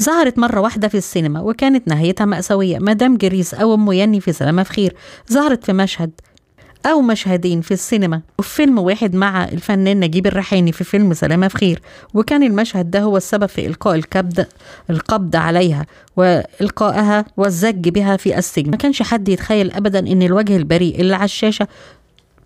ظهرت مرة واحدة في السينما وكانت نهايتها مأساوية. مدام جريس أو أم يني في سلامة في خير ظهرت في مشهد أو مشهدين في السينما وفي فيلم واحد مع الفنان نجيب الريحاني في فيلم سلامة في خير، وكان المشهد ده هو السبب في إلقاء القبض عليها وإلقائها والزج بها في السجن. ما كانش حد يتخيل أبدا إن الوجه البريء اللي على الشاشة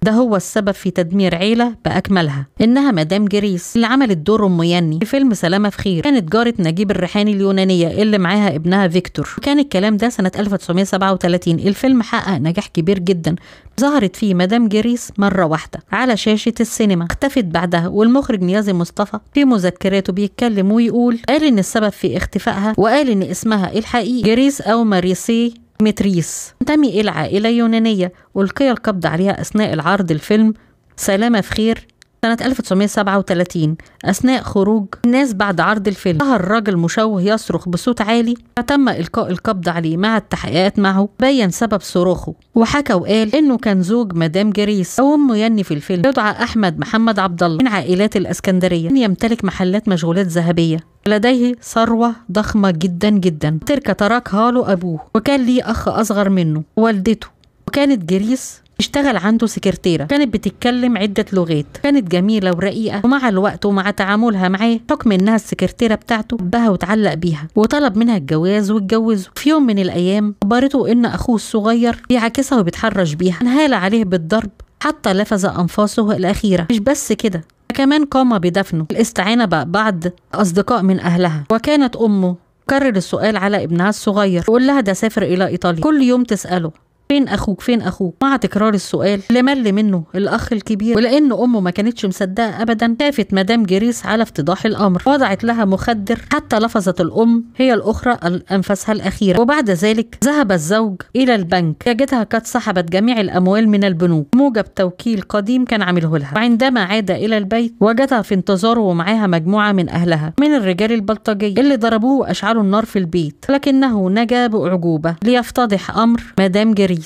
ده هو السبب في تدمير عيلة بأكملها. إنها مدام جريس اللي عملت دور أم يني في فيلم سلامة في خير، كانت جارة نجيب الريحاني اليونانية اللي معاها ابنها فيكتور. كان الكلام ده سنة 1937. الفيلم حقق نجاح كبير جدا. ظهرت فيه مدام جريس مرة واحدة على شاشة السينما، اختفت بعدها. والمخرج نيازي مصطفى في مذكراته بيتكلم ويقول، قال إن السبب في اختفائها، وقال إن اسمها الحقيقي جريس أو ماريسي متريس، تنتمي إلى عائلة يونانية، ألقي القبض عليها أثناء العرض الفيلم سلامة في خير سنة 1937. أثناء خروج الناس بعد عرض الفيلم ظهر رجل مشوه يصرخ بصوت عالي، فتم إلقاء القبض عليه. مع التحقيقات معه بين سبب صراخه، وحكى وقال إنه كان زوج مدام جريس أو أم يني في الفيلم، يدعى أحمد محمد عبد الله، من عائلات الإسكندرية، يمتلك محلات مشغولات ذهبية، لديه ثروة ضخمة جدا جدا، تركة تركها له أبوه، وكان ليه أخ أصغر منه ووالدته. وكانت جريس اشتغل عنده سكرتيرة، كانت بتتكلم عدة لغات، كانت جميلة ورقيقة، ومع الوقت ومع تعاملها معاه حكم انها السكرتيرة بتاعته حبها وتعلق بيها، وطلب منها الجواز واتجوزه. في يوم من الايام اخبرته ان اخوه الصغير بيعاكسها وبيتحرش بيها، انهال عليه بالضرب حتى لفظ انفاسه الاخيرة. مش بس كده، كمان قام بدفنه، الاستعانة ببعض اصدقاء من اهلها. وكانت امه تكرر السؤال على ابنها الصغير، ويقول لها ده سافر الى ايطاليا. كل يوم تسأله فين اخوك فين اخوك. مع تكرار السؤال اللي مل منه الاخ الكبير، ولان امه ما كانتش مصدقه ابدا، خافت مدام جريس على افتضاح الامر، وضعت لها مخدر حتى لفظت الام هي الاخرى انفاسها الاخيره. وبعد ذلك ذهب الزوج الى البنك، يجدها قد سحبت جميع الاموال من البنوك موجب توكيل قديم كان عامله لها. وعندما عاد الى البيت وجدها في انتظاره ومعاها مجموعه من اهلها من الرجال البلطجيه اللي ضربوه واشعلوا النار في البيت، لكنه نجا باعجوبه ليفتضح امر مدام جريس.